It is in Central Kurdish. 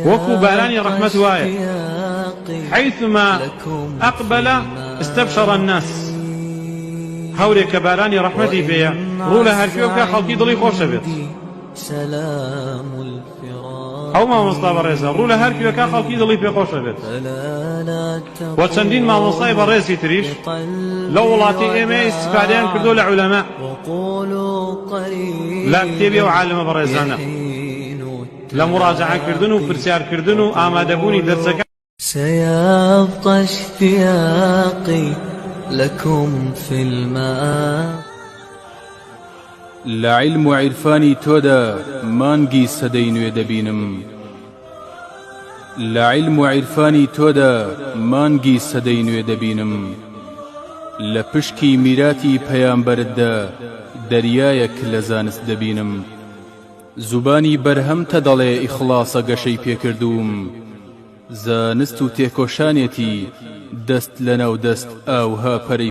وەکو بارانی ڕەحمەت وایە حیثما اقبل استبشر الناس هەورێک کە بارانی ڕەحمەتی پێیە ڕوو لە هەرکوێ بکا خەڵکی دڵی خۆشە بێت ئەو مامۆستا بەڕێزە ڕوو لە هەرکوێ کا خەڵکی دڵی پێ خۆشە بێت و چەندین مامۆستای بەڕێزی تریش لە وڵاتی ئێمە ئیستیفادەیان کردو لە عولەما لە کتێبی ئەو عالمە بەڕێزانە لە موراجەعەکردن و پرسیارکردن و ئامادەبوونی دەرسەکان. سيبقى اشتياقي لكم في المآ. لە عیلم و عیرفانی تۆدا مانگی سەدەی نوێ دەبینم لە عیلم و عیرفانی تۆدا مانگی سەدەی نوێ دەبینم لە پشکی میراتی پەیامبەرتدا دەریایەک لە زانست دەبینم زوبانی بەرهەمتە دەڵێ ئیخڵاسە گەشەی پێکردووم زانست و تێکۆشانێتی دەست لەناو دەست ئاوها پەرەی.